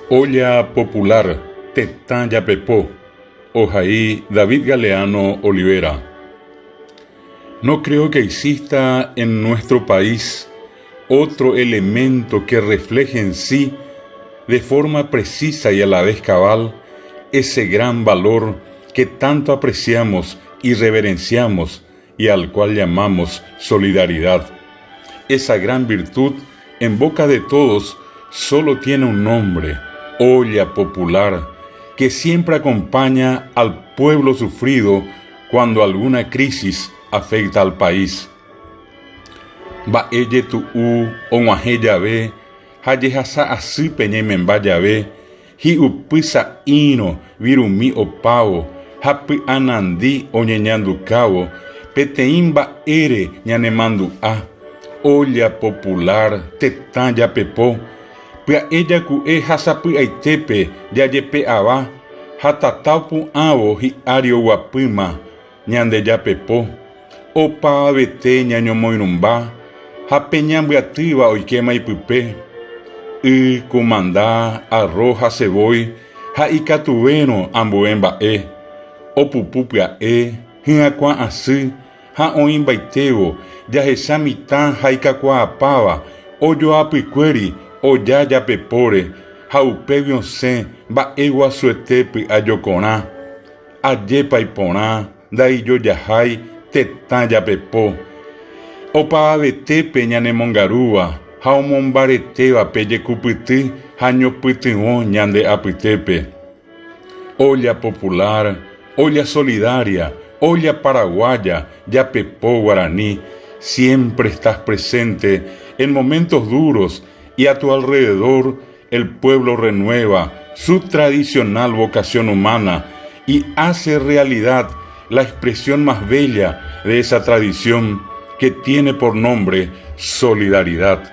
Olla Popular Tetã Japepo, ohai David Galeano Olivera. No creo que exista en nuestro país otro elemento que refleje en sí de forma precisa y a la vez cabal ese gran valor que tanto apreciamos y reverenciamos y al cual llamamos solidaridad. Esa gran virtud, en boca de todos, solo tiene un nombre, olla popular, que siempre acompaña al pueblo sufrido cuando alguna crisis afecta al país. Mba'e jetu'u og̃uahẽ jave ha jehasa asýpe ñaimemba jave, hi'upy sa'írõ virumi opávo ha py'anandi oñeñandukávo peteĩ mba'ére ñanemandu'a, olla popular tetã japepo, pya'e jaku'e ha sapy'aitépe jajepe'ava ha tata opu'ãvo hi'ári oguapýma ñande japepo, opavavete ñañomoirũmba ha pe ñambyatýva oikéma ipype, y, kumanda, arro ha sevói ha ikatuvérõ ambue mba'e, opupu pya'e, hyakuã asy ha oĩmbaitévo jahecha mitã ha ikakuaapáva ojoapykuéri oja japepóre ha upégui osẽ mba'eguasuete py'ajokorã. Ajépa iporã ndaijojahái tetã japepo, opavavetépe ñanemongarúva ha omombaretéva pe jekupyty ha ñopytyvõ ñande apytépe. Olla popular, olla solidaria, olla paraguaya, japepo guarani, siempre estás presente en momentos duros y a tu alrededor el pueblo renueva su tradicional vocación humana y hace realidad la expresión más bella de esa tradición que tiene por nombre solidaridad.